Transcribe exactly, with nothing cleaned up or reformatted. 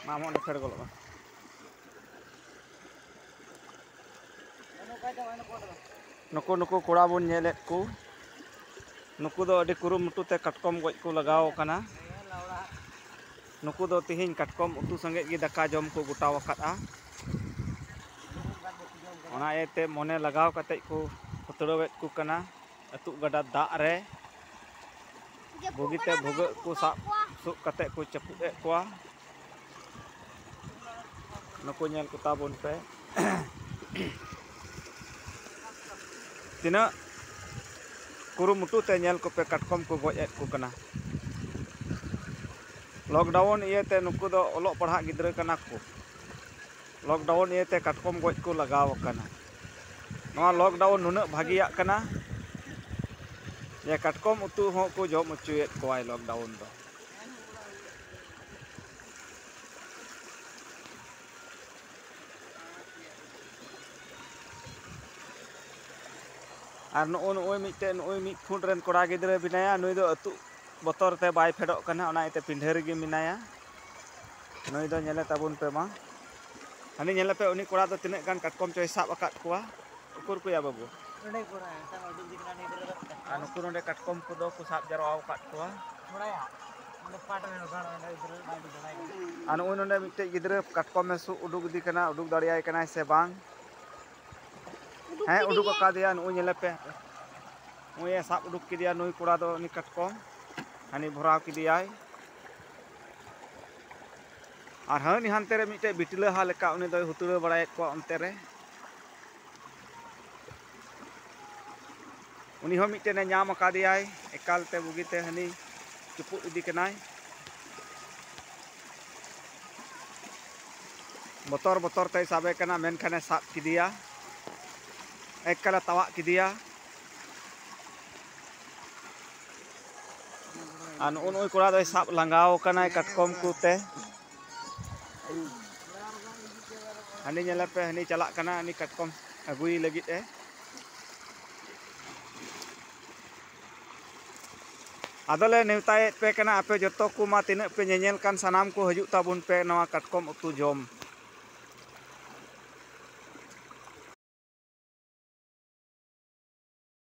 ᱢᱟ ᱟᱢ ᱦᱚᱸ ᱚᱸᱰᱮ ᱯᱷᱮᱰ ᱜᱚᱫᱚᱜ ᱢᱮ᱾ ᱱᱩᱠᱩ, ᱱᱩᱠᱩ ᱠᱚᱲᱟ ᱵᱚᱱ ᱧᱮᱞᱮᱫ ᱠᱚ, ᱱᱩᱠᱩ ᱫᱚ ᱟᱹᱰᱤ ᱠᱩᱨᱩᱢᱩᱴᱩ ᱛᱮ ᱠᱟᱴᱠᱚᱢ ᱜᱚᱡ ᱠᱚ ᱞᱟᱜᱟᱣ ᱟᱠᱟᱱᱟ᱾ ᱱᱩᱠᱩ ᱫᱚ ᱛᱤᱦᱤᱧ ᱠᱟᱴᱠᱚᱢ ᱩᱛᱩ ᱥᱚᱸᱜᱮ ᱜᱮ ᱫᱟᱠᱟ ᱡᱚᱢ ᱠᱚ ᱜᱚᱴᱟᱣ ᱟᱠᱟᱫᱼᱟ᱾ ᱚᱱᱟ ᱤᱭᱟᱹᱛᱮ ᱢᱚᱱᱮ ᱞᱟᱜᱟᱣ ᱠᱟᱛᱮᱫ ᱠᱚ ᱦᱩᱛᱲᱟᱹᱣᱮᱫ ᱠᱚ ᱠᱟᱱᱟ᱾ ᱟᱹᱛᱩᱜ ᱜᱟᱰᱟ ᱫᱟᱜ ᱨᱮ ᱵᱩᱜᱤᱛᱮ ᱵᱷᱩᱜᱟᱹᱜ ᱠᱚ ᱥᱟᱵ ᱥᱩᱜ ᱠᱟᱛᱮᱫ ᱠᱚ ᱪᱟᱹᱯᱩᱫ ᱮᱫ ᱠᱚᱣᱟ᱾ ᱱᱩᱠᱩ ᱧᱮᱞ ᱠᱚ ᱛᱟᱵᱚᱱ ᱯᱮ᱾ ᱛᱤᱱᱟᱹᱜ ᱠᱩᱨᱩᱢᱩᱴᱩ ᱛᱮ ᱧᱮᱞ ᱠᱚᱯᱮ, ᱠᱟᱴᱠᱚᱢ ᱠᱚ ᱜᱚᱡ ᱮᱫ ᱠᱚ ᱠᱟᱱᱟ᱾ ᱞᱚᱠᱰᱟᱣᱩᱱ ᱤᱭᱟᱹᱛᱮ ᱱᱩᱠᱩ ᱫᱚ ᱚᱞᱚᱜ ᱯᱟᱲᱦᱟᱜ ᱜᱤᱫᱽᱨᱟᱹ ᱠᱟᱱᱟ ᱠᱚ᱾ ᱞᱚᱠᱰᱟᱣᱩᱱ ᱤᱭᱟᱹᱛᱮ ᱠᱟᱴᱠᱚᱢ ᱜᱚᱡ ᱠᱚ ᱞᱟᱜᱟᱣ ᱟᱠᱟᱱᱟ᱾ ᱱᱚᱣᱟ ᱞᱚᱠᱰᱟᱣᱩᱱ ᱱᱩᱱᱟᱹᱜ ᱵᱷᱟᱹᱜᱤᱭᱟᱜ ᱠᱟᱱᱟ ᱡᱮ ᱠᱟᱴᱠᱚᱢ ᱩᱛᱩ ᱦᱚᱸ ᱠᱚ ᱡᱚᱢ ᱦᱚᱪᱚᱭᱮᱫ ᱠᱚᱣᱟᱭ ᱞᱚᱠᱰᱟᱣᱩᱱ ᱫᱚ᱾ ᱟᱨ ᱱᱩᱜᱼᱩ ᱱᱩᱜᱼᱩᱭ ᱢᱤᱫᱴᱮᱱ, ᱱᱩᱜᱼᱩᱭ ᱢᱤᱫ ᱯᱷᱩᱴ ᱨᱮᱱ ᱠᱚᱲᱟ ᱜᱤᱫᱽᱨᱟᱹ ᱢᱮᱱᱟᱭᱟ, ᱱᱩᱭ ᱫᱚ ᱟᱹᱛᱩᱜ ᱵᱚᱛᱚᱨ ᱛᱮ ᱵᱟᱭ ᱯᱷᱮᱰᱚᱜ ᱠᱟᱱᱟ, ᱚᱱᱟ ᱤᱭᱟᱹᱛᱮ ᱯᱤᱸᱰᱷᱟᱹ ᱨᱮᱜᱮ ᱢᱮᱱᱟᱭᱟ᱾ ᱱᱩᱭ ᱫᱚ ᱧᱮᱞᱮ ᱛᱟᱵᱚᱱ ᱯᱮ ᱢᱟ, ᱦᱟᱹᱱᱤ ᱧᱮᱞᱮ ᱯᱮ, ᱩᱱᱤ ᱠᱚᱲᱟ ᱫᱚ ᱛᱤᱱᱟᱹᱜ ᱜᱟᱱ ᱠᱟᱴᱠᱚᱢ ᱪᱚᱭ ᱥᱟᱵ ᱟᱠᱟᱫ ᱠᱚᱣᱟ᱾ ᱩᱠᱩᱨ ᱠᱚᱭᱟ ᱵᱟᱹᱵᱩ? ᱱᱚᱰᱮ ᱠᱚᱲᱟ, ᱱᱮᱛᱟᱨ ᱩᱰᱩᱠ ᱤᱫᱤ ᱠᱟᱱᱟ ᱩᱱᱤ ᱜᱤᱫᱽᱨᱟᱹ ᱫᱚ᱾ ᱟᱨ ᱱᱩᱠᱩ ᱱᱚᱰᱮ ᱠᱟᱴᱠᱚᱢ ᱠᱚᱫᱚ ᱠᱚ ᱥᱟᱵ ᱡᱟᱨᱣᱟ ᱟᱠᱟᱫ ᱠᱚᱣᱟ᱾ ᱛᱷᱚᱲᱟᱭᱟ, ᱚᱸᱰᱮ ᱯᱟᱴ ᱢᱮ, ᱵᱟᱝ, ᱚᱸᱰᱮ ᱜᱤᱫᱽᱨᱟᱹ ᱵᱟᱭ ᱩᱰᱩᱠ ᱫᱟᱲᱮᱭᱟᱜ ᱠᱟᱱᱟ᱾ ᱟᱨ ᱱᱩᱜᱼᱩᱭ ᱱᱚᱰᱮ ᱢᱤᱫᱴᱮᱡ ᱜᱤᱫᱽᱨᱟᱹ ᱠᱟᱴᱠᱚᱢᱮ ᱥᱩᱜ ᱩᱰᱩᱠ ᱤᱫᱤ ᱠᱟᱱᱟ, ᱩᱰᱩᱠ ᱫᱟᱲᱮᱭᱟᱭ ᱠᱟᱱᱟᱭ ᱥᱮ ᱵᱟᱝ? ᱩᱰᱩᱠ ᱦᱮᱸ, ᱩᱰᱩᱠ ᱠᱮᱫᱮᱭᱟᱭ᱾ ᱟᱠᱟᱫᱮᱭᱟ, ᱱᱩᱜᱼᱩᱭ ᱧᱮᱞᱮ ᱯᱮ᱾ ᱱᱩᱜᱼᱩᱭ ᱮ ᱥᱟᱵ ᱩᱰᱩᱠ ᱠᱮᱫᱮᱭᱟ ᱱᱩᱭ ᱠᱚᱲᱟ ᱫᱚ, ᱩᱱᱤ ᱠᱟᱴᱠᱚᱢ᱾ ᱦᱟᱹᱱᱤ ᱵᱷᱚᱨᱟᱣ ᱠᱮᱫᱮᱭᱟᱭ᱾ ᱟᱨ ᱦᱟᱹᱱᱤ ᱦᱟᱱᱛᱮ ᱨᱮ ᱢᱤᱫᱴᱮᱡ ᱵᱤᱴᱞᱟᱹᱦᱟ ᱞᱮᱠᱟ, ᱩᱱᱤ ᱫᱚᱭ ᱦᱩᱛᱲᱟᱹ ᱵᱟᱲᱟᱭᱮᱫ ᱠᱚᱣᱟ ᱚᱱᱛᱮ ᱨᱮ᱾ ᱩᱱᱤ ᱦᱚᱸ ᱢᱤᱫᱴᱮᱱᱮ ᱧᱟᱢ ᱟᱠᱟᱫᱮᱭᱟᱭ, ᱮᱠᱟᱞᱛᱮ ᱵᱩᱜᱤᱛᱮ ᱦᱟᱹᱱᱤ ᱪᱩᱯᱩᱫ ᱤᱫᱤ ᱠᱟᱱᱟᱭ᱾ ᱵᱚᱛᱚᱨ ᱵᱚᱛᱚᱨ ᱛᱮᱭ ᱥᱟᱵᱮ ᱠᱟᱱᱟ, ᱢᱮᱱᱠᱷᱟᱱᱮ ᱥᱟᱵ ᱠᱮᱫᱮᱭᱟ, ᱮᱠᱟᱞᱮ ᱛᱟᱣᱟᱜ ᱠᱮᱫᱮᱭᱟ᱾ ᱟᱨ ᱱᱩᱜᱼᱩ ᱱᱩᱜᱼᱩᱭ ᱠᱚᱲᱟ ᱫᱚᱭ ᱥᱟᱵ ᱞᱟᱸᱜᱟᱣ ᱠᱟᱱᱟᱭ ᱠᱟᱴᱠᱚᱢ ᱠᱚᱛᱮ᱾ ᱦᱟᱹᱱᱤ ᱧᱮᱞᱮ ᱯᱮ, ᱦᱟᱹᱱᱤ ᱪᱟᱞᱟᱜ ᱠᱟᱱᱟ, ᱦᱟᱹᱱᱤ ᱠᱟᱴᱠᱚᱢ ᱟᱹᱜᱩᱭ ᱞᱟᱹᱜᱤᱫ ᱮ᱾ ᱟᱫᱚᱞᱮ ᱱᱮᱣᱛᱟᱭᱮᱫ ᱯᱮ ᱠᱟᱱᱟ, ᱟᱯᱮ ᱡᱚᱛᱚ ᱠᱚ ᱢᱟ ᱛᱤᱱᱟᱹᱜ ᱯᱮ ᱧᱮᱧᱮᱞ ᱠᱟᱱ, ᱥᱟᱱᱟᱢ ᱠᱚ ᱦᱤᱡᱩᱜ ᱛᱟᱵᱚᱱ ᱯᱮ ᱱᱚᱣᱟ ᱠᱟᱴᱠᱚᱢ ᱩᱛᱩ ᱡᱚᱢ᱾